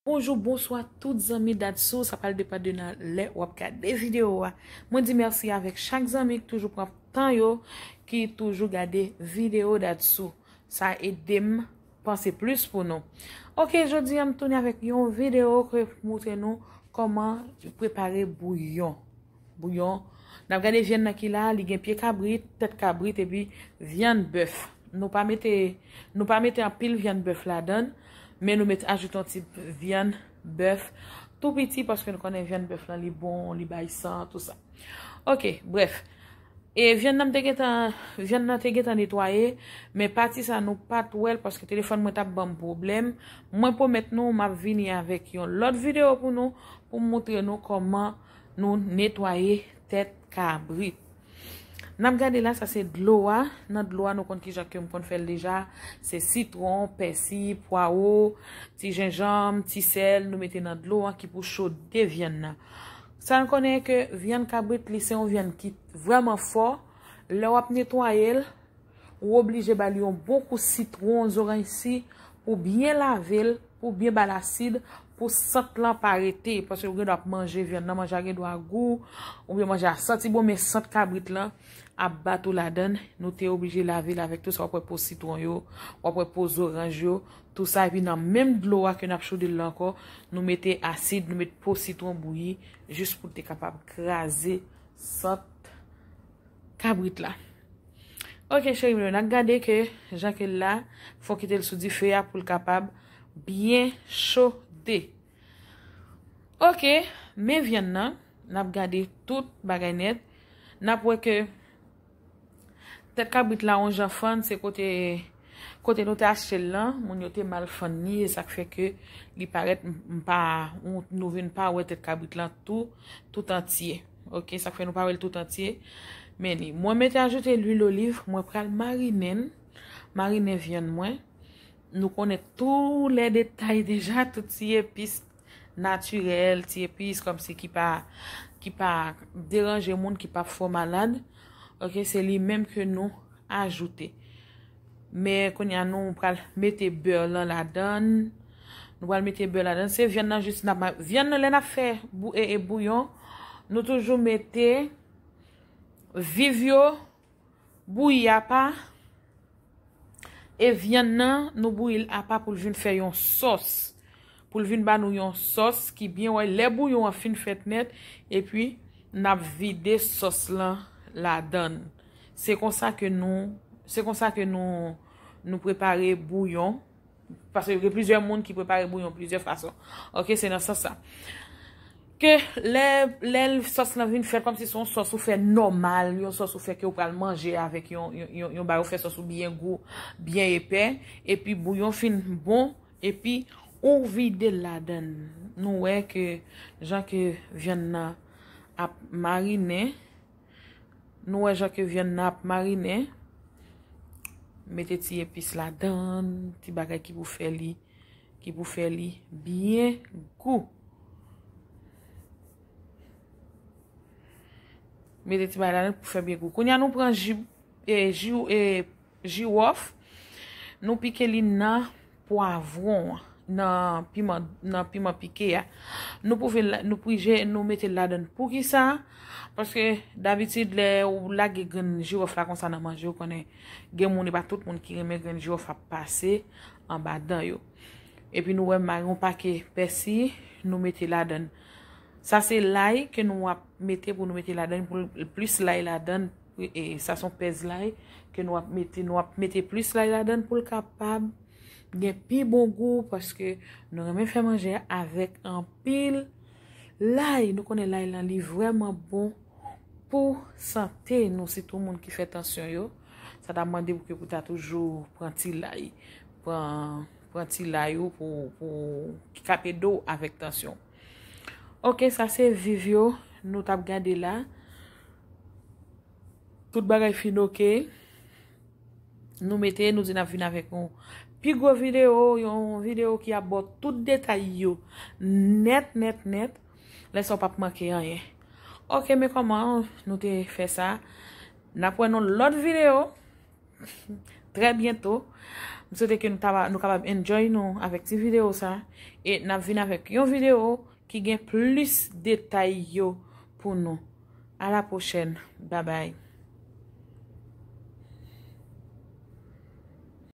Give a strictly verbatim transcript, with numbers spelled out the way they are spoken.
Bonjou, bonswa tout zanmi Dadsou, sa pral depann de nan lè w ap gade videyo a. Mwen di mèsi avèk chak zanmi ki toujou pran tan yo, ki toujou gade videyo Dadsou. Sa ede m panse plis pou nou. Ok, jodi a m tounen avèk yon videyo ke moutre nou kòman prepare bouyon. Bouyon. N ap gade vyann nan ki la, li gen pye kabrit, tèt kabrit epi vyann bèf. Nou pa mete, nou pa mete anpil vyann bèf ladan, men nou mete ajoute yon ti vyann bèf tou piti paske nou konnen vyann bèf lan li bon, li bay san, tou sa. Ok, brèf. E vyann nan m te gentan, vyann nan te gentan netwaye, men pati sa nou pa t wè l paske telefòn mwen t ap ban m pwoblèm. Mwen pwomèt nou m ap vini avèk yon lòt videyo pou nou, pou m moutre nou kòman nou netwaye tèt kabrit. N ap gade la, sa se dlo a. Nan dlo a, nou konn kijan ke m konn fè l deja. Se sitwon, pèsi, pwawo, ti jenjanm, ti sèl, nou mete nan dlo a ki pou chode vyann nan. Sa n konnen ke vyann kabrit, li se yon vyann ki vrèman fò. Lè w ap netwaye l, ou oblije ba li yon bon kou sitwon, zoranj si, pou byen lave l, pou byen ba l asid, pou sant lan pa rete. Paske ou gen dwa ap manje vyann nan, manje a gen dwa gou, oubyen manje a santi bon, men sant kabrit lan ap bat ou ladan. Nou te oblije lave l avèk tou sa, w ap wè po sitwon yo, w ap wè po zoranj yo, tou sa. Epi nan menm dlo a ke n ap chode l la ankò, nou mete asid, nou mete po sitwon bouyi, jis pou l te kapab kraze sant kabrit la. Ok, cheri m yo, n ap gade ke jan ke l la, fò kite l sou dife a pou l kapab byen chode. Ok, men vyann nan, n ap gade tout bagay nèt. N ap wè ke tèt kabrit la, yon jan fann, se kote, kote nou te achte l lan, moun yo te mal fann li, e sa k fè ke li parèt, m, m pa, nou, nou vin pa wè tèt kabrit lan tou, tout antye. Ok, sa k fè nou pa wè l tout antye. Men li, mwen mete ajoute lwil oliv, mwen pral marinen l. Marinen vyann mwen. Nou konnen tou lè detay deja, tout ti epis natirèl, ti epis kòmsi ki pa, ki pa deranje moun, ki pa fè w malad. Ok, se li menm ke nou ajoute. Men kounye a nou pral mete bè lan ladan. Nou pral mete bè ladan. Se vyann nan jis n ap ma-, vyann nan lè n ap fè bou-, e, e bouyon, nou toujou mete viv yo bouyi apa. E vyann nan, nou bouyi l apa pou l vin fè yon sòs. Pou l vin ba nou yon sòs ki byen wè. Lè bouyon an fin fèt nèt, epi n ap vide sòs lan ladan l. Se konsa ke nou, se konsa ke nou, nou prepare bouyon. Paske gen plizyè moun ki prepare bouyon plizyè fason. Ok, se nan sans sa. Ke lè, lè sòs lan vin fèt kòmsi se yon sòs ou fè nòmal, yon sòs ou fè ke ou pral manje avèk yon, yon, yon, yon bagay ou fè sòs ou byen gou, byen epè, epi bouyon fin bon, epi ou vide l ladan l. Nou wè ke jan ke vyann nan ap marinen, nou wè jan ke vyann nan ap marinen. Mete ti epis ladan, ti bagay ki pou fè li, ki pou fè li byen gou. Mete ti bagay ladan pou fè byen gou. Kounye a nou pran ji, e, ji, e, jiwòf, nou pike li nan pwavwon an, nan piman, nan piman pike a. Nou pou vin la, nou prije, nou mete l ladan. Poukisa? Paske dabitid lè ou lage grenn jiwòf la konsa nan manje, ou konnen gen moun, e pa tout moun ki renmen grenn jiwòf ap pase anba dan yo. Epi nou wè m mare yon pake pèsi, nou mete ladan. Sa se lay ke nou ap mete pou nou mete ladan, pou l plis lay ladan. E sa se yon pèz lay ke nou ap mete, nou ap mete plis lay ladan pou l kapab gen pi bon gou, paske nou renmen fè manje avèk anpil lay. Nou konnen lay lan li vrèman bon pou sante nou, sitou moun ki fè tansyon yo. Sa ta mande pou ke pou ta toujou pran ti lay. Pran, pran ti lay ou pou, pou, ki ka ede w avèk tansyon. Ok, sa se viv yo nou t ap gade la. Tout bagay fin ok. Nou mete, nou di n ap vin avèk yon pi gwo videyo, yon videyo ki ap ba w tout detay yo nèt, nèt, nèt. Lè sa w p ap manke anyen. Ok, men kòman nou te fè sa? N ap wè nan lòt videyo. Trè byento. M swete ke nou, taba, nou kapab enjoy nou avèk ti videyo sa. E n ap vin avèk yon videyo ki gen plis detay yo pou nou. A la pwochèn. Babay.